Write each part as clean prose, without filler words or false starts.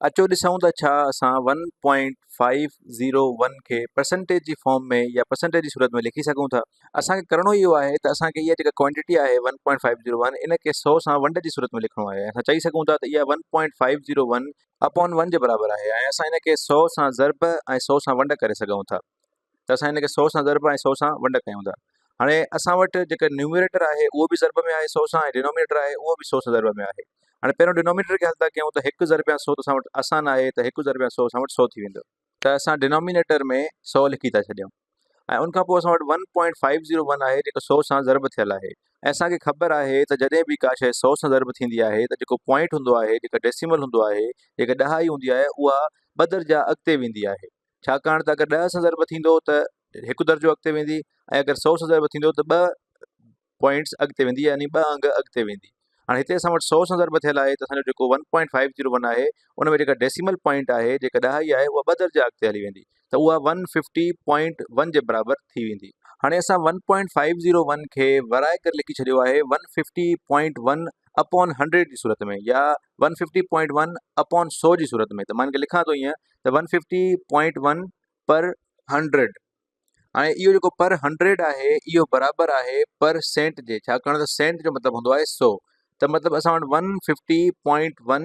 اچو ڏسون ته ڇا اسان one point five zero one کي پرسنٽيج جي فارم ۾ يا پرسنٽيج جي صورت ۾ لکي سگهون ٿا. اسان کي ڪرڻو اهو آهي ته اسان کي اها جيڪا ڪوانٽيٽي آهي one point five zero one ان کي سو سان ونڊ جي صورت ۾ لکڻو آهي. اسان چئي سگهون ٿا ته اها one point five zero one upon one جي برابر آهي ۽ اسان ان کي سو سان ضرب ۽ سو سان ونڊ ڪري سگهون ٿا. ته اسان هن کي سو سان ضرب ۽ سو سان ونڊ ڪيون ٿا. هاڻي اسان وٽ جيڪا نيومريٽر آهي اهو به ضرب ۾ آهي سو سان ۽ ڊينومينيٽر آهي اهو به سو سان ضرب ۾ آهي. هاڻي پهريون ڊينومينيٽر کي حل ٿا ڪيون ته هڪ ضرب يا سو ته اسان وٽ آسان آهي ته هڪ ضرب يا سو اسان وٽ سو ٿي ويندو. ته اسان ڊينومينيٽر ۾ سو لکي ٿا ڇڏيون ۽ ان کان پوء اسان وٽ one point five zero one آهي جيڪو سو سان ضرب ٿيل آهي ۽ اسان کي خبر آهي ته جڏهن به ڪا شيء سو سان ضرب ٿيندي آهي ته جيڪو پوائنٽ هوندو آهي جيڪا ڊيسيمل هوندو آهي جيڪا ڏهائي هوندي آهي اها ٻه درجا اڳتي ويندي آهي. ڇاڪاڻ ته اگر ڏهه سان ضرب ٿيندو ته هڪ درجو اڳتي ويندي ۽ اگر سو سان ضرب ٿيندو ته ٻه پوائنٽس اڳتي ويندي يعني ٻه انگ اڳتي ويندي هاڻي هتي اسان وٽ سو سان ضرب ٿيل آهي ته اسانجو جيڪو one point five zero one آهي ان ۾ جيڪا ڊيسيمل پوائنٽ آهي جيڪا ڏهائي آهي اها ٻه درجا اڳتي هلي ويندي ته اها ون ففٽي پوائنٽ ون جي برابر ٿي ويندي. هاڻي اسان one point five zero one کي ورائي ڪري لکي ڇڏيو آهي one fifty point one upon hundred جي صورت ۾ يا one fifty point one upon سو جي صورت ۾ ته مان هن کي لکان ٿو ائين ته one fifty point one per hundred هاڻي اهو جيڪو پر هنڊريڊ آهي اهو برابر آهي پر سينٽ جي ڇاڪاڻ ته سينٽ جو مطلب هوندو آهي سو ته مطلب اسان وٽ one fifty point one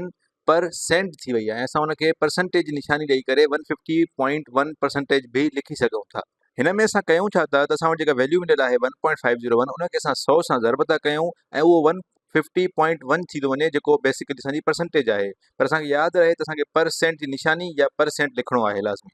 percent ٿي وئي آهي اسان ان کي پرسنٽيج جي نشاني ڏئي ڪري one fifty point one percentage به لکي سگهون ٿا هن ۾ اسان ڪيون ڇا ٿا ته اسان وٽ جيڪا ويليو مليل آهي one point five zero one ان کي اسان سو سان ضرب ٿا ڪيون ۽ اهو ون ففٽي پوائنٽ ون ٿي ٿو وڃي جيڪو بيسڪلي اسان جي پرسنٽيج آهي پر اسان کي ياد رهي ته اسان کي پر سينٽ جي نشاني يا پر سينٽ لکڻو آهي لازمي.